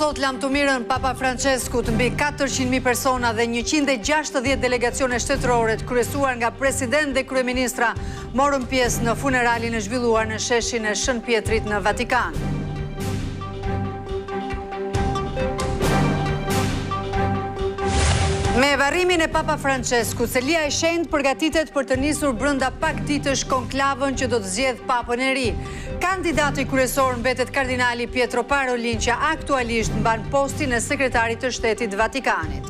sot lamtumirën Papa Françeskut mbi 400.000 persona dhe 160 delegacione shtetërore të kryesuar nga presidentë dhe kryeministra morën pjesë në funeralin e zhvilluar në sheshin e Shën Pjetrit në Vatikan. Me varrimin e Papa Françeskut, Selia e Shenjtë përgatitet për të nisur brenda pak ditësh konklavën që do të zgjedhë Papën e ri. Kandidati kryesor mbetet kardinali Pietro Parolin që aktualisht mban postin e sekretarit të Shtetit të Vatikanit.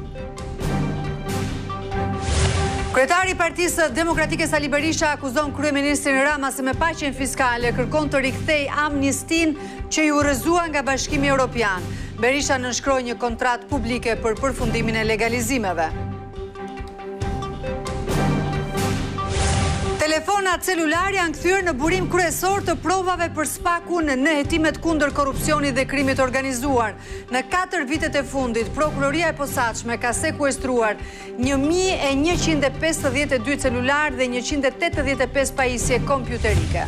Kryetari i Partisë Demokratike Sali Berisha akuzon kryeministrin Rama se me paqen fiskale kërkon të rikthejë amnistinë që iu rrëzua nga Bashkimi Europian. Berisha nënshkroi një kontratë publike për përfundimin e legalizimeve. Telefonat celularë janë kthyer në burim kryesor të provave për SPAK-un në hetimet kundër korrupsionit dhe krimit të organizuar. Në katër vitet e fundit, Prokuroria e Posaçme ka sekuestruar 1152 celularë dhe 185 pajisje kompjuterike.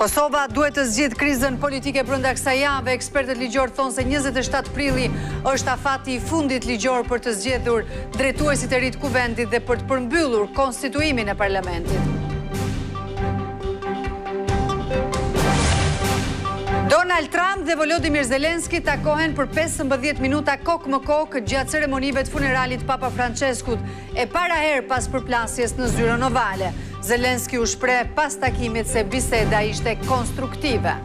Kosova duhet të zgjidhë krizën politike brenda kësaj jave. Ekspertët ligjorë thonë se 27 prilli është afati i fundit ligjor për të zgjedhur drejtuesit e ri të Kuvendit dhe për të përmbyllur konstituimin e Parlamentit. Donald Trump dhe Volodymyr Zelensky takohen për 15 minuta kokë më kokë gjatë ceremonive të funeralit të Papa Françeskut, e para herë pas përplasjes në zyrën ovale. Zelensky u shpreh pas takimit se biseda ishte konstruktive.